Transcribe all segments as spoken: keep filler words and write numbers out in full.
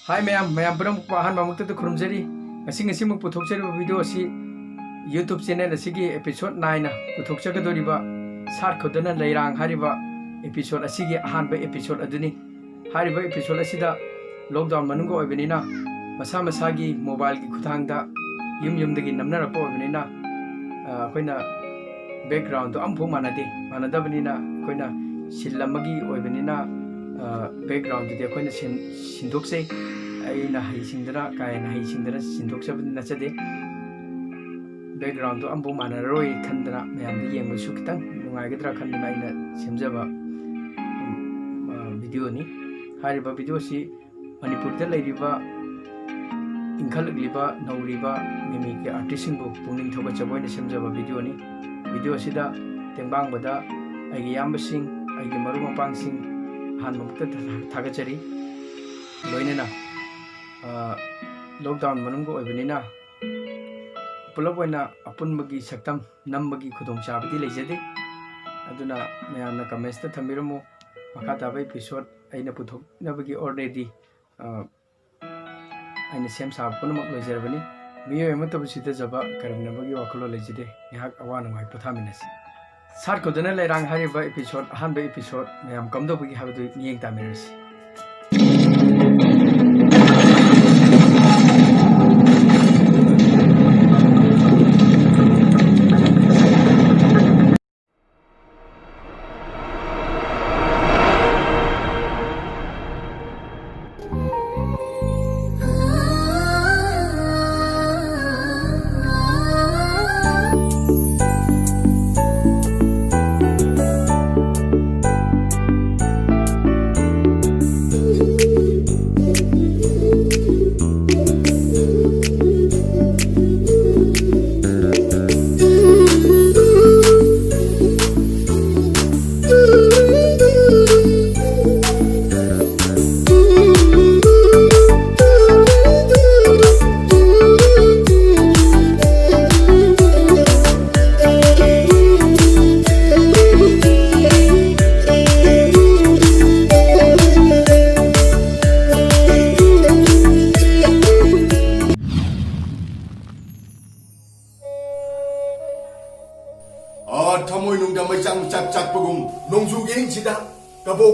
ꯍꯥꯏ ꯃꯌꯥꯝ, ꯃꯌꯥꯝ ꯄꯨꯝꯅꯃꯛꯄꯨ ꯑꯍꯥꯟꯕ ꯑꯃꯨꯛꯇꯗ ꯈꯨꯔꯨꯝꯖꯔꯤ꯫ ꯉꯁꯤ, ꯉꯁꯤꯃꯛ ꯄꯨꯊꯣꯛꯆꯔꯤꯕ video ꯑꯁꯤ YouTube channel ꯑꯁꯤꯒꯤ episode nine ꯄꯨꯊꯣꯛꯆꯒꯗꯧꯔꯤꯕ ꯁꯥꯠ ꯈꯧꯗꯅ ꯂꯩꯔꯥꯡ ꯍꯥꯏꯔꯤꯕ episode ꯑꯁꯤꯒꯤ ꯑꯍꯥꯟꯕ episode ꯑꯗꯨꯅꯤ꯫ ꯍꯥꯏꯔꯤꯕ episode ꯑꯁꯤꯗ lockdown ꯃꯅꯨꯡꯒ ꯑꯣꯏꯕꯅꯤꯅ ꯃꯁꯥ ꯃꯁꯥꯒꯤ mobileꯒꯤ ꯈꯨꯠꯊꯥꯡꯗ ꯌꯨꯝ ꯌꯨꯝꯗꯒꯤ ꯅꯝꯅꯔꯛꯄ ꯑꯣꯏꯕꯅꯤꯅ, ꯑ, ꯑꯩꯈꯣꯏꯅ backgroundꯗꯣ ꯑꯃꯐꯥꯎ ꯃꯥꯟꯅꯗꯦ꯫ ꯃꯥꯟꯅꯗꯕꯅꯤꯅ ꯑꯩꯈꯣꯏꯅ scene ꯑꯃꯒꯤ ꯑꯣꯏꯕꯅꯤꯅ, ꯑ, backgroundꯗꯨꯗꯤ ꯑꯩꯈꯣꯏꯅ ꯁꯦꯝ-, ꯁꯤꯟꯗꯣꯛꯆꯩ꯫ ꯑꯩꯅ ꯍꯩꯁꯤꯡꯗꯅ, ꯀꯥ ꯍꯦꯟꯅ ꯍꯩꯁꯤꯡꯗꯅ ꯁꯤꯟꯗꯣꯛꯆꯕꯗꯤ ꯅꯠꯆꯗꯦ꯫ Backgroundꯗꯣ ꯑꯃꯐꯥꯎ ꯃꯥꯟꯅꯔꯔꯣꯏ ꯈꯟꯗꯅ ꯃꯌꯥꯝꯗ ꯌꯦꯡꯕꯁꯨ ꯈꯤꯇꯪ ꯅꯨꯡꯉꯥꯏꯒꯗ꯭ꯔꯥ ꯈꯟꯗꯅ ꯑꯩꯅ ꯁꯦꯝꯖꯕ, ꯎꯝ, ꯑ, videoꯅꯤ꯫ ꯍꯥꯏꯔꯤꯕ videoꯁꯤ ꯃꯅꯤꯄꯨꯔꯗ ꯂꯩꯔꯤꯕ ꯏꯟꯈꯠꯂꯛꯂꯤꯕ ꯅꯧꯔꯤꯕ ꯃꯤꯃꯤꯒꯤ artistꯁꯤꯡꯕꯨ ꯄꯨꯛꯅꯤꯡ ꯊꯧꯒꯠꯆꯕ ꯑꯣꯏꯅ ꯁꯦꯝꯖꯕ videoꯅꯤ꯫ Video ꯑꯁꯤꯗ ꯇꯦꯡꯕꯥꯡꯕꯗ ꯑꯩꯒꯤ ꯏꯌꯥꯝꯕꯁꯤꯡ, ꯑꯩꯒꯤ ꯃꯔꯨꯞ ꯃꯄꯥꯡꯁꯤꯡ ꯑꯍꯥꯟꯕꯃꯛꯇ ꯊꯥ-, ꯊꯥꯒꯠꯆꯔꯤ꯫ ꯂꯣꯏꯅꯅ, ꯑ, lockdown ꯃꯅꯨꯡꯒ ꯑꯣꯏꯕꯅꯤꯅ ꯄꯨꯂꯞ ꯑꯣꯏꯅ ꯑꯄꯨꯟꯕꯒꯤ ꯁꯛꯇꯝ ꯅꯝꯕꯒꯤ ꯈꯨꯗꯣꯡꯆꯥꯕꯗꯤ ꯂꯩꯖꯗꯦ꯫ ꯑꯗꯨꯅ ꯃꯌꯥꯝꯅ commentsꯇ ꯊꯝꯕꯤꯔꯝꯃꯨ꯫ ꯃꯈꯥ ꯇꯥꯕ episode ꯑꯩꯅ ꯄꯨꯊꯣꯛꯅꯕꯒꯤ already, ꯑ, ꯑꯩꯅ ꯁꯦꯝ ꯁꯥꯕ ꯄꯨꯝꯅꯃꯛ ꯂꯣꯏꯖꯔꯕꯅꯤ꯫ ꯃꯤꯑꯣꯏ ꯑꯃꯠꯇꯕꯨ ꯁꯤꯊꯖꯕ ꯀꯔꯦꯝꯅꯕꯒꯤ ꯋꯥꯈꯜꯂꯣꯟ ꯂꯩꯖꯗꯦ꯫ ꯉꯥꯏꯍꯥꯛ ꯑꯋꯥ ꯅꯨꯡꯉꯥꯏ ꯄꯣꯊꯥꯃꯤꯟꯅꯁꯤ꯫ ꯁꯥꯠ ꯈꯧꯗꯅ ꯂꯩꯔꯥꯡ ꯍꯥꯏꯔꯤꯕ episode, ꯑꯍꯥꯟꯕ episode ꯃꯌꯥꯝ ꯀꯝꯗꯧꯕꯒꯦ ꯍꯥꯏꯕꯗꯨ ꯃꯤꯠꯌꯦꯡ ꯇꯥꯃꯤꯟꯅꯔꯁꯤ꯫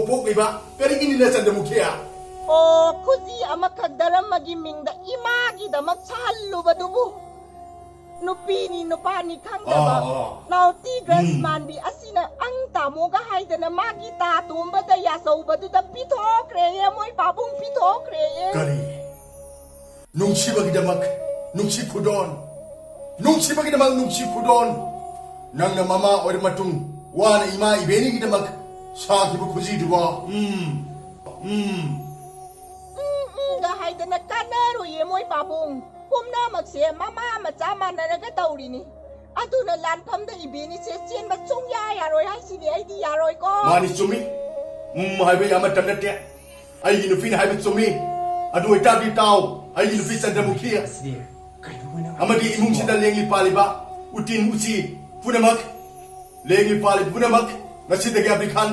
ꯄꯣꯛꯂꯤꯕ ꯀꯔꯤꯒꯤꯅꯤꯅ ꯆꯟꯗ꯭ꯔꯃꯨꯈꯤ? ꯑꯣ, ꯈꯨꯖꯤ ꯑꯃꯈꯛ ꯙꯔꯃꯒꯤ ꯃꯤꯡꯗ ꯏꯃꯥꯒꯤꯗꯃꯛ ꯁꯥꯍꯜꯂꯨꯕꯗꯨꯕꯨ꯫ ꯅꯨꯄꯤꯅꯤ ꯅꯨꯄꯥꯅꯤ ꯈꯪꯗꯕ ꯑꯣ, ꯑꯣ꯫ ꯅꯥꯎꯇꯤ ꯒ꯭ꯔꯁ ꯎꯝ꯫ ꯃꯥꯟꯕꯤ ꯑꯁꯤꯅ ꯑꯪ ꯇꯥꯃꯣꯒ ꯍꯥꯏꯗꯅ ꯃꯥꯒꯤ ꯇꯥ ꯇꯣꯝꯕꯗ ꯌꯥꯆꯧꯕꯗꯨꯗ ꯄꯤꯊꯣꯛꯈ꯭ꯔꯦꯌꯦ, ꯃꯣꯏ ꯄꯥꯕꯨꯡ ꯄꯤꯊꯣꯛꯈ꯭ꯔꯦꯌꯦ꯫ ꯀꯔꯤ? ꯅꯨꯡꯁꯤꯕꯒꯤꯗꯃꯛ ꯅꯨꯡꯁꯤ ꯈꯨꯗꯣꯟ, ꯅꯨꯡꯁꯤꯕꯒꯤꯗꯃꯛ ꯅꯨꯡꯁꯤ ꯈꯨꯗꯣꯟ, ꯅꯪꯅ ꯃꯃꯥ ꯑꯣꯏꯔ ꯃꯇꯨꯡ ꯋꯥꯅ ꯏꯃꯥ ꯏꯕꯦꯟꯅꯤꯒꯤꯗꯃꯛ ꯁꯥꯈꯤꯕ ꯈꯨꯖꯤꯗꯨꯕꯣ? ꯎꯝ, ꯎꯝ꯫ ꯎꯝ, ꯎꯝꯒ ꯍꯥꯏꯗꯅ ꯀꯥꯟꯅꯔꯣꯏꯌꯦ ꯃꯣꯏ ꯄꯥꯕꯨꯡ꯫ ꯄꯨꯝꯅꯃꯛꯁꯦ ꯃꯃꯥ ꯃꯆꯥ ꯃꯥꯟꯅꯔꯒ ꯇꯧꯔꯤꯅꯤ꯫ ꯑꯗꯨꯅ ꯂꯥꯟꯐꯝꯗ ꯏꯕꯦꯟꯅꯤꯁꯦ ꯆꯦꯟꯕ ꯁꯨꯡꯌꯥ ꯌꯥꯔꯣꯏ ꯍꯥꯏꯁꯤꯅꯤ, ꯑꯩꯗꯤ ꯌꯥꯔꯣꯏꯀꯣ꯫ ꯃꯥꯅꯤ, ꯆꯨꯝꯃꯤ꯫ ꯎꯝ ꯍꯥꯏꯕ ꯌꯥꯕ ꯃꯇꯝ ꯅꯠꯇꯦ꯫ ꯑꯩꯒꯤ ꯅꯨꯄꯤꯅ ꯍꯥꯏꯕ ꯆꯨꯝꯃꯤ꯫ ꯑꯗꯨ ꯑꯣꯏꯇꯥꯔꯗꯤ ꯇꯥꯎ, ꯑꯩꯒꯤ ꯅꯨꯄꯤ ꯆꯟꯗ꯭ꯔꯃꯨꯈꯤ꯫ ꯑꯁꯤꯗꯤ ꯀꯩꯅꯣ ꯃꯣꯏꯅ ꯑꯃꯗꯤ ꯏꯃꯨꯡꯁꯤꯗ ꯂꯦꯡꯂꯤ ꯄꯥꯜꯂꯤꯕ ꯎꯇꯤꯟ ꯎꯆꯤ ꯄꯨꯝꯅꯃꯛ, ꯂꯦꯡꯂꯤ ꯄꯥꯜꯂꯤ ꯄꯨꯝꯅꯃꯛ, ꯉꯁꯤꯗꯒꯤ ꯑꯕꯤ ꯈꯥꯟ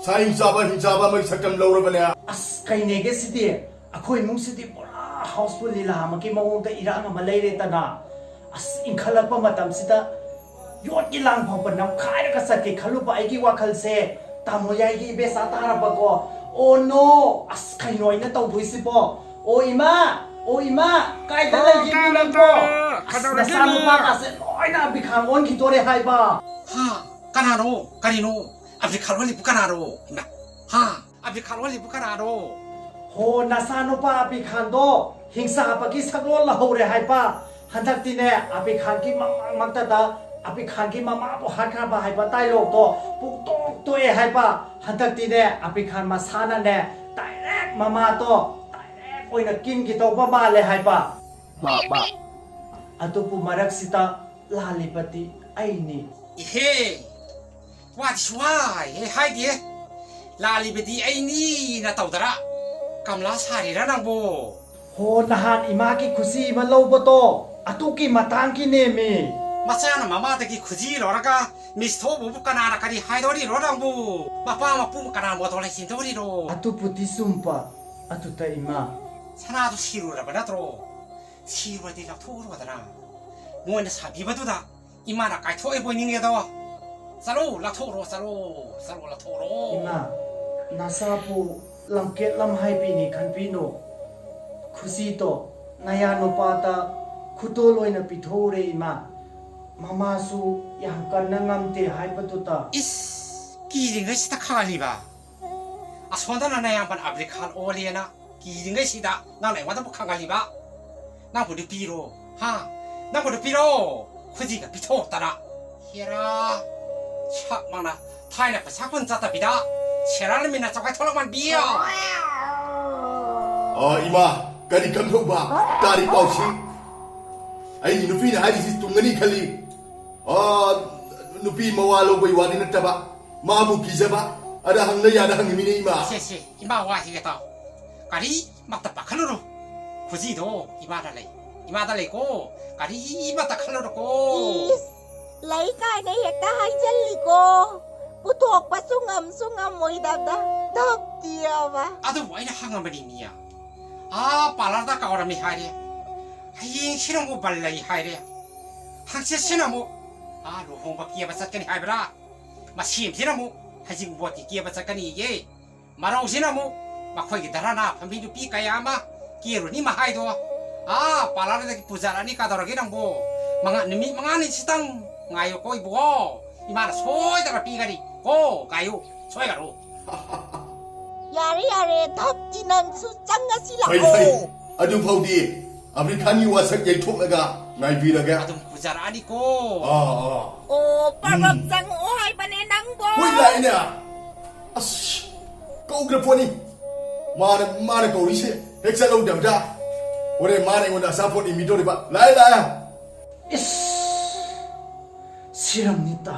ꯁꯥ ꯍꯤꯡ ꯆꯥꯕ, ꯍꯤꯡ ꯆꯥꯕ ꯑꯃꯒꯤ ꯁꯛꯇꯝ ꯂꯧꯔꯕꯅꯦ꯫ ꯑꯁ, ꯀꯩꯅꯦꯒꯦ ꯁꯤꯗꯤ? ꯑꯩꯈꯣꯏ ꯏꯃꯨꯡꯁꯤꯗꯤ ꯄꯨꯔꯥ ꯍꯥꯎꯁꯐꯨꯜ ꯂꯤꯂꯥ ꯑꯃꯒꯤ ꯃꯑꯣꯡꯗ ꯏꯔꯥꯡ ꯑꯃ ꯂꯩꯔꯦꯗꯅ꯫ ꯑꯁ, ꯏꯟꯈꯠꯂꯛꯄ ꯃꯇꯝꯁꯤꯗ ꯌꯣꯠꯀꯤ ꯂꯥꯡ ꯐꯥꯎꯕ ꯅꯝꯈꯥꯏꯔꯒ ꯆꯠꯀꯦ ꯈꯜꯂꯨꯕ ꯑꯩꯒꯤ ꯋꯥꯈꯜꯁꯦ ꯇꯥꯃꯣ ꯌꯥꯏꯒꯤ ꯏꯕꯦꯆꯥ ꯇꯥꯔꯕꯀꯣ꯫ ꯑꯣ ꯅꯣ! ꯑꯁ, ꯀꯩꯅꯣ ꯑꯩꯅ ꯇꯧꯗꯣꯏꯁꯤꯕꯣ? ꯑꯣ ꯏꯃꯥ! ꯑꯣ ꯏꯃꯥ! ꯀꯥꯏꯗ ꯑꯣ, ꯂꯩꯒꯦ ꯇꯥꯔꯦ, ꯅꯪꯕꯣ? ꯇꯥꯔꯦ꯫ ꯑꯁ, ꯀꯩꯗꯧꯔꯒꯦ ꯅꯆꯥꯅꯨꯄꯥ ꯏꯃꯥ? ꯀꯥꯁꯦ ꯂꯣꯏꯅ ꯑꯕꯤꯈꯥꯟ ꯑꯣꯟꯈꯤꯗꯣꯔꯦ ꯍꯥꯏꯕ꯫ ꯍꯥ? ꯀꯅꯥꯅꯣ? ꯀꯔꯤꯅꯣ? ꯑꯕꯤꯈꯥꯟ ꯑꯣꯜꯂꯤꯕꯨ ꯀꯅꯥꯅꯣ? ꯏꯃꯥ! ꯍꯥ? ꯑꯕꯤꯈꯥꯟ ꯑꯣꯜꯂꯤꯕꯨ ꯀꯅꯥꯅꯣ? ꯍꯣ, ꯅꯆꯥꯅꯨꯄꯥ ꯑꯕꯤꯈꯥꯟꯗꯣ ꯍꯤꯡꯆꯥꯕꯒꯤ ꯁꯛꯂꯣꯟ ꯂꯧꯍꯧꯔꯦ ꯍꯥꯏꯕ꯫ ꯍꯟꯗꯛꯇꯤꯅꯦ, ꯑꯕꯤꯈꯥꯟꯒꯤ ꯃꯃꯥꯡꯃꯛꯇꯗ ꯑꯕꯤꯈꯥꯟꯒꯤ ꯃꯃꯥꯕꯨ ꯍꯥꯠꯈ꯭ꯔꯕ ꯍꯥꯏꯕ ꯗꯥꯏꯂꯣꯛꯇꯣ ꯄꯨꯡꯇꯣꯛ ꯇꯣꯛꯑꯦ ꯍꯥꯏꯕ꯫ ꯍꯟꯗꯛꯇꯤꯅꯦ, ꯑꯕꯤꯈꯥꯟ ꯃꯁꯥꯅꯅꯦ, ꯗꯥꯏꯔꯦꯛ ꯃꯃꯥꯗꯣ ꯗꯥꯏꯔꯦꯛ ꯑꯣꯏꯅ ꯀꯤꯟꯒꯤ ꯇꯧꯕ ꯃꯥꯜꯂꯦ ꯍꯥꯏꯕ꯫ ꯃꯥ, ꯃꯥ꯫ ꯑꯗꯨꯕꯨ ꯃꯔꯛꯁꯤꯗ ꯂꯥꯜꯂꯤꯕꯗꯤ ꯑꯩꯅꯤ꯫ ꯏꯍꯦ! ꯋꯥꯗꯤ ꯁꯨꯡꯍꯥꯏ ꯍꯦꯛ ꯍꯥꯏꯗꯦ꯫ ꯂꯥꯜꯂꯤꯕꯗꯤ ꯑꯩꯅꯤꯅ ꯇꯧꯗꯔ ꯀꯝꯂꯥ ꯁꯥꯔꯤꯔ ꯅꯪꯕꯣ? ꯍꯣ, ꯅꯍꯥꯟ ꯏꯃꯥꯒꯤ ꯈꯨꯖꯤ ꯑꯃ ꯂꯧꯕꯗꯣ, ꯑꯗꯨꯒꯤ ꯃꯇꯥꯡꯒꯤꯅꯦꯃꯤ꯫ ꯃꯆꯥꯅ ꯃꯃꯥꯗꯒꯤ ꯈꯨꯖꯤ ꯂꯧꯔꯒ ꯃꯤꯁ ꯊꯣꯛꯎꯕꯕꯨ ꯀꯅꯥꯅ ꯀꯔꯤ ꯍꯥꯏꯗꯣꯔꯤꯔꯣ ꯅꯪꯕꯨ? ꯃꯄꯥ ꯃꯄꯨ ꯀꯅꯥ ꯃꯣꯇꯣꯔ ꯂꯩꯁꯤꯟꯗꯣꯔꯤꯔꯣ? ꯑꯗꯨꯕꯨꯗꯤ ꯆꯨꯝꯕ꯫ ꯑꯗꯨꯗ ꯏꯃꯥ꯫ ꯁꯅꯥꯗꯨ ꯁꯤꯔꯨꯔꯕ ꯅꯠꯇ꯭ꯔꯣ? ꯁꯤꯔꯨꯔꯗꯤ ꯂꯧꯊꯣꯛꯎꯔꯣꯗꯅ꯫ ꯃꯣꯏꯅ ꯁꯥꯕꯤꯕꯗꯨꯗ ꯏꯃꯥꯅ ꯀꯥꯏꯊꯣꯛꯑꯦꯕꯣꯏ ꯅꯤꯡꯉꯦꯗꯣ꯫ ꯆꯠꯂꯣ, ꯂꯧꯊꯣꯛꯎꯔꯣ, ꯆꯠꯂꯣ, ꯆꯠꯂꯣ, ꯂꯧꯊꯣꯛꯎꯔꯣ꯫ ꯏꯃꯥ, ꯅꯆꯥꯕꯨ ꯂꯝꯀꯦꯠ ꯂꯝꯍꯥꯏꯕꯤꯅꯤ ꯈꯟꯕꯤꯅꯨ꯫ ꯈꯨꯖꯤꯗꯣ ꯅꯌꯥ ꯅꯨꯄꯥꯗ ꯈꯨꯗꯣꯜ ꯑꯣꯏꯅ ꯄꯤꯊꯣꯛꯎꯔꯦ ꯏꯃꯥ꯫ ꯃꯃꯥꯁꯨ ꯌꯥꯝ ꯀꯟꯅ ꯉꯝꯗꯦ ꯍꯥꯏꯕꯗꯨꯗ꯫ ꯏꯁ, ꯀꯤꯔꯤꯉꯩꯁꯤꯗ ꯈꯪꯍꯜꯂꯤꯕ꯫ ꯑꯁꯣꯝꯗꯅ ꯅꯌꯥꯝꯕꯅ ꯑꯕ꯭ꯔꯤꯈꯥꯜ ꯑꯣꯜꯂꯦꯅ ꯀꯤꯔꯤꯉꯩꯁꯤꯗ ꯅꯪꯅ ꯑꯩꯉꯣꯟꯗꯕꯨ ꯈꯪꯍꯜꯂꯤꯕ꯫ ꯅꯪꯕꯨ ꯅꯨꯄꯤꯔꯣ? ꯍꯥ? ꯅꯪꯕꯨ ꯅꯨꯄꯤꯔꯣ? ꯈꯨꯖꯤꯒ ꯄꯤꯊꯣꯛꯇꯅ꯫ ꯍꯦꯔꯥ, ꯁꯛ ꯃꯥꯅ ꯊꯥꯏꯅ ꯄꯩꯁꯥ ꯀꯨꯟ ꯆꯠꯇꯕꯤꯗ ꯁꯦꯔꯥꯟ ꯃꯤꯅ ꯆꯥꯎꯈꯥꯏ ꯊꯣꯛꯂꯛ ꯃꯥꯟꯕꯤ꯫ ꯑ, ꯏꯃꯥ, ꯀꯔꯤ ꯀꯝꯗꯧꯕ? ꯇꯥꯔꯤ ꯄꯥꯎꯁꯤ꯫ ꯑꯩꯒꯤ ꯅꯨꯄꯤꯅ ꯍꯥꯏꯔꯤꯁꯤ ꯇꯨꯡꯒꯅꯤ ꯈꯜꯂꯤ꯫ ꯑ, ꯅꯨꯄꯤ ꯃꯋꯥ ꯂꯧꯕꯩ ꯋꯥꯗꯤ ꯅꯠꯇꯕ, ꯃꯥꯕꯨ ꯀꯤꯖꯕ꯫ ꯑꯗ ꯍꯪꯅ ꯌꯥꯗ ꯍꯪꯉꯤꯃꯤꯅꯦ, ꯏꯃꯥ꯫ ꯁꯦ, ꯁꯦ, ꯏꯃꯥ ꯋꯥꯁꯤꯒ ꯇꯥꯎ꯫ ꯀꯔꯤꯃꯠꯇ ꯄꯥꯈꯠꯂꯨꯅꯨ꯫ ꯈꯨꯖꯤꯗꯣ ꯏꯃꯥꯗ ꯂꯩ꯫ ꯏꯃꯥꯗ ꯂꯩꯀꯣ꯫ ꯀꯔꯤꯃꯠꯇ ꯈꯜꯂꯨꯅꯨꯀꯣ꯫ ꯏꯁ, ꯂꯩ ꯀꯥꯏꯅ ꯍꯦꯛꯇ ꯍꯥꯏꯖꯜꯂꯤꯀꯣ꯫ ꯄꯨꯊꯣꯛꯄꯁꯨ ꯉꯝꯁꯨ ꯉꯝꯃꯣꯏꯗꯕꯗ ꯙꯞꯇꯤ ꯑꯃ꯫ ꯑꯗꯨꯕꯨ ꯑꯩꯅ ꯍꯪꯉꯝꯕꯅꯤ ꯃꯤꯌꯥ꯫ ꯑꯥ ꯄꯥꯔꯂꯔꯗ ꯀꯥꯎꯔꯝꯃꯤ ꯍꯥꯏꯔꯦ꯫ ꯍꯌꯦꯡꯁꯤꯅ ꯑꯃꯨꯛ ꯕꯟ ꯂꯩ ꯍꯥꯏꯔꯦ꯫ ꯍꯪꯆꯤꯠꯁꯤꯅ ꯑꯃꯨꯛ ꯑꯥ ꯂꯨꯍꯣꯡꯕ ꯀꯦꯕ ꯆꯠꯀꯅꯤ ꯍꯥꯏꯕ꯭ꯔꯥ? ꯃꯁꯦꯝꯁꯤꯅ ꯑꯃꯨꯛ ꯍꯩꯖꯤꯡꯕꯣꯠꯀꯤ ꯀꯦꯕ ꯆꯠꯀꯅꯤꯌꯦ꯫ ꯃꯔꯧꯁꯤꯅ ꯑꯃꯨꯛ ꯃꯈꯣꯏꯒꯤ ꯙꯔꯅꯥ ꯐꯝꯕꯤ ꯅꯨꯄꯤ ꯀꯌꯥ ꯑꯃ ꯀꯦꯔꯨꯅꯤ ꯃꯍꯥꯏꯗꯣ꯫ ꯑꯥ ꯄꯥꯔꯂꯔꯗꯒꯤ ꯄꯨꯖꯔꯛꯑꯅꯤ꯫ ꯀꯗꯧꯔꯒꯦ ꯅꯪꯕꯨ? ꯃꯉꯥ, ꯅꯨꯃꯤꯠ ꯃꯉꯥꯅꯤ ꯁꯤꯇꯪ ꯉꯥꯏꯌꯨꯀꯣ ꯏꯕꯨꯡꯉꯣ꯫ ꯏꯃꯥꯅ ꯁꯣꯏꯗꯅ ꯄꯤꯒꯅꯤ ꯀꯣ꯫ ꯉꯥꯏꯌꯨ, ꯁꯣꯏꯒꯅꯨ꯫ ꯌꯥꯔꯦ ꯌꯥꯔꯦ, ꯙꯞꯇꯤ ꯅꯪꯁꯨ ꯆꯪꯉꯁꯤ ꯐꯩ ꯐꯩ꯫ ꯂꯥꯛꯑꯣ꯫ ꯑꯗꯨ ꯐꯥꯎꯗꯤ ꯑꯕ꯭ꯔꯤꯈꯥꯟꯒꯤ ꯋꯥꯁꯛ ꯌꯩꯊꯣꯛꯂꯒ ꯉꯥꯏꯕꯤꯔꯒꯦ꯫ ꯑꯗꯨꯝ ꯄꯨꯖꯔꯛꯑꯅꯤꯀꯣ꯫ ꯑꯥ, ꯑꯥ꯫ ꯑꯣ, ꯄꯔꯕꯛ ꯆꯪꯉꯛꯑꯣ ꯍꯥꯏꯕꯅꯦ ꯅꯪꯕꯣ꯫ ꯍꯣꯏ, ꯂꯥꯛꯏꯅꯦ꯫ ꯑꯁ, ꯀꯧꯈ꯭ꯔ ꯄꯣꯠꯅꯤ꯫ ꯃꯥꯅ, ꯃꯥꯅ ꯀꯧꯔꯤꯁꯦ ꯍꯦꯛ ꯆꯠꯍꯧꯗꯕꯗ ꯍꯣꯔꯦꯟ ꯃꯥꯅ ꯑꯩꯉꯣꯟꯗ ꯑꯆꯥꯄꯣꯠ ꯏꯟꯕꯤꯗꯣꯔꯤꯕ꯫ ꯂꯥꯛꯑꯦ, ꯂꯥꯛꯑꯦ꯫ ꯏꯁ! ꯁꯤꯔꯝꯅꯤꯇꯥ꯫